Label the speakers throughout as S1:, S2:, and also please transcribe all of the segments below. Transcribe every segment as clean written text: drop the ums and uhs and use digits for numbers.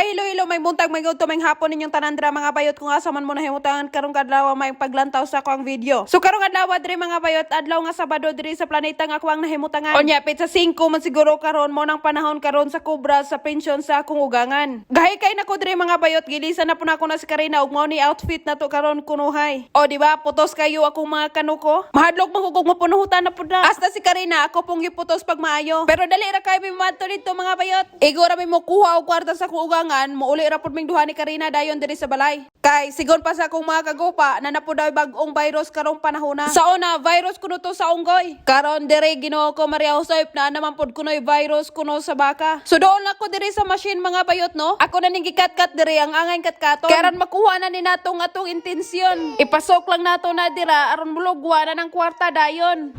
S1: Hi, hello, hello, maayong buntag, maayong udto, maayong hapon ninyong tanan dira, mga bayot, kung asa man mo nahimutangan karong adlaw may paglantaw sa akong video. So karong adlaw diri, mga bayot, adlaw nga Sabado diri sa planeta nga akong nahimutangan. Unya petsa 5 man siguro karon mo nang panahon karon sa kubra sa pensyon sa akong ugangan. Gahi kay nako diri, mga bayot, gilisan na po nako na si Karina ug mao ni outfit na to karon kunuhay. O di ba putos kayo akong mga kanuko? Mahadlok man ko kung mapunuhutan na pud na. Hasta si Karina ako pong giputos pag maayo. Pero dali ra kay mi madto dito, mga bayot. Igo ra mi mo kuha og kwarta sa akong ugangan, muuli ra pud ming duha ni Karina dayon diri sa balay. Kay sigon pa sa akong mga kagupa na napo daw bag-ong virus karong panahona. Sa una, virus kuno to sa unggoy. Karon diri, Ginoo ko Maria Josep, na naman pud kunoy virus kuno sa baka. So doon ako diri sa machine, mga bayot, no. Ako na ning gikat-kat diri ang angay katkaton. Kay aron makuha na ni natong atong intensyon. Ipasok lang nato na dira aron mulugwa na ng kwarta dayon.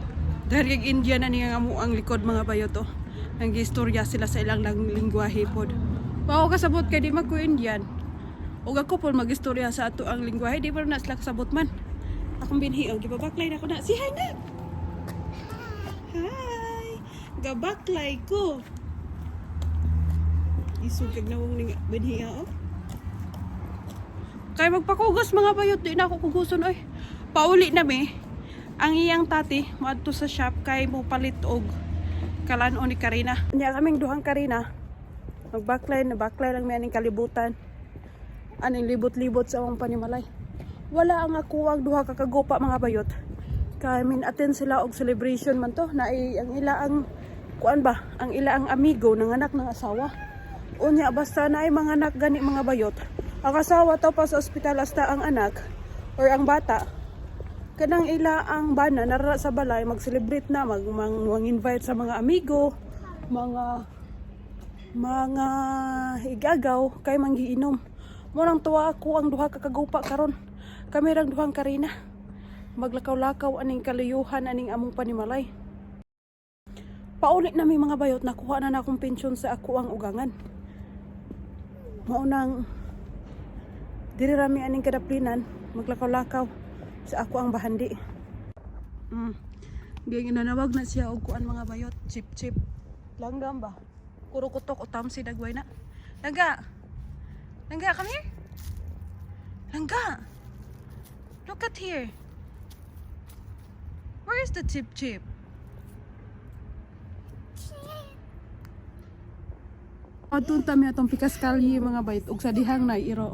S2: Dahil kay India na niya nga mo ang likod, mga bayot, oh. Nang-istorya sila sa ilang lang lingwahe pod. Wa ko kasabot kay di man ko Indian. Ug ako pod mag-istorya sa ato ang lingwahe, di pa na sila kasabot man. Akong binhi og gibabaklay na ko na. Si hi na. Hi. Gabaklay ko. Isog kag nawong ning binhi, oh. Kay magpakugos, mga bayot, di na ako kuguson oy. Pauli na mi. Ang iyang tati moadto sa shop kay mo palit og kalan-on ni Karina. Nya kaming duhang Karina. Magbaklay na baklay lang mi aning kalibutan. Aning libot-libot sa among panimalay. Wala ang ako ang duha ka kagupa, mga bayot. Kay min attend sila og celebration man to na ang ila ang kuan ba, ang ila ang amigo ng anak ng asawa. Unya basta na ay mga anak gani, mga bayot. Ang asawa to pa sa ospital hasta ang anak or ang bata kanang ila ang bana nara sa balay mag-celebrate na mag invite sa mga amigo, mga igagaw kay manggiinom. Mo nang tuwa ako ang duha ka kagupa karon. Kami rang duhang Karina. Maglakaw-lakaw aning kaluyuhan aning among panimalay. Pauli na mi, mga bayot, nakuha na na akong pensyon sa ako ang ugangan. Maunang diri rami aning kadaplinan maglakaw-lakaw sa ako ang bahandi. Gayong inanawag na siya og kuan, mga bayot, chip chip. Langgam ba? Kurukutok o tamsi dagway na. Langga. Langga, come here. Langga. Look at here. Where is the chip chip? Atong tami atong pikas kalye, mga bayot, ug sa dihang na iro.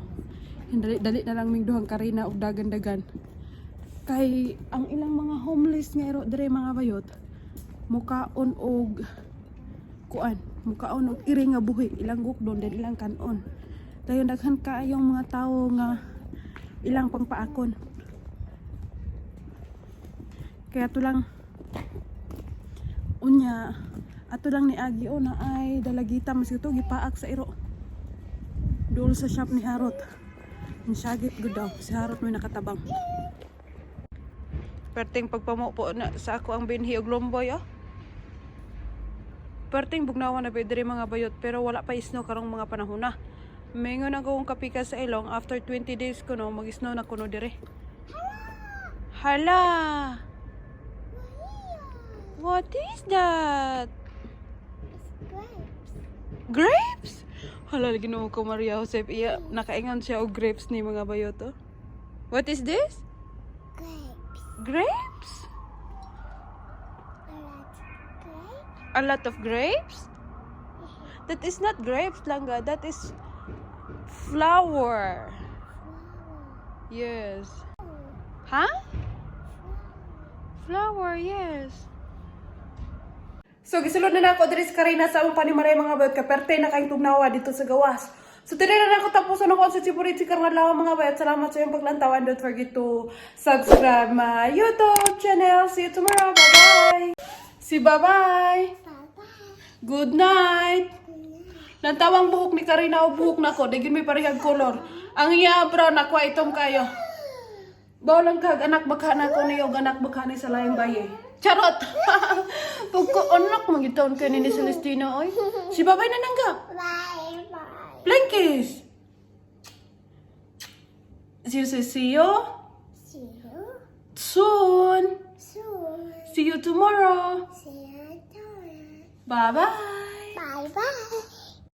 S2: Dali dali na lang ming duhang Karina og dagan-dagan. Kay ang ilang mga homeless nga iro dire, mga bayot, mukaon og kuan, mukaon og iri nga buhi, ilang gukdon then ilang kanon. Dayon daghan kaayong mga tawo nga ilang pangpaakon. Kaya to lang unya ato lang ni Agi o na ay dalagita mas ito gipaak sa iro. Dool sa shop ni Harot. Ang syagit gud daw si Harot may nakatabang. Perting pagpamupo na sa ako ang binhi og lomboy, oh. Perting bugnawan na diri, mga bayot, pero wala pa snow karong mga panahon na. Mingon ako kong kapika sa ilong, after 20 days kuno mag-snow na kuno dire. Hala. What is that?
S3: Grapes.
S2: Grapes? Hala, Ginoo ko Maria Josep. Iya, nakaingon siya og grapes ni, mga bayot, oh. What is this?
S3: Grapes.
S2: Grapes?
S3: A lot grapes.
S2: A lot of grapes? That is not grapes, Langga. That is flower.
S3: Flower.
S2: Yes. Huh? Flower, yes. So, gisulod na nako diri sa Karina sa among panimalay, mga bayot, kaperte na kayong tugnawa dito sa gawas. So, diri na nako tapusan ako sa Chipuritsi karong adlaw, mga bayot. Salamat sa iyong paglantaw and don't forget to subscribe my YouTube channel. See you tomorrow. Bye-bye! Si bye-bye!
S3: Bye-bye.
S2: Good night! Lantawang buhok ni Karina o buhok nako, di gyud may parehag color. Ang iya brown, ako itom kayo. Bawlang kag anak baka na ko niyo, anak baka ni sa laing baye. Charot! Pagka anak magitaon kay ni Celestina oy. Si babay na nangga.
S3: Bye bye.
S2: Flying kiss. See you, see you
S3: See you
S2: soon.
S3: Soon.
S2: See you tomorrow.
S3: See you tomorrow.
S2: Bye bye.
S3: Bye bye.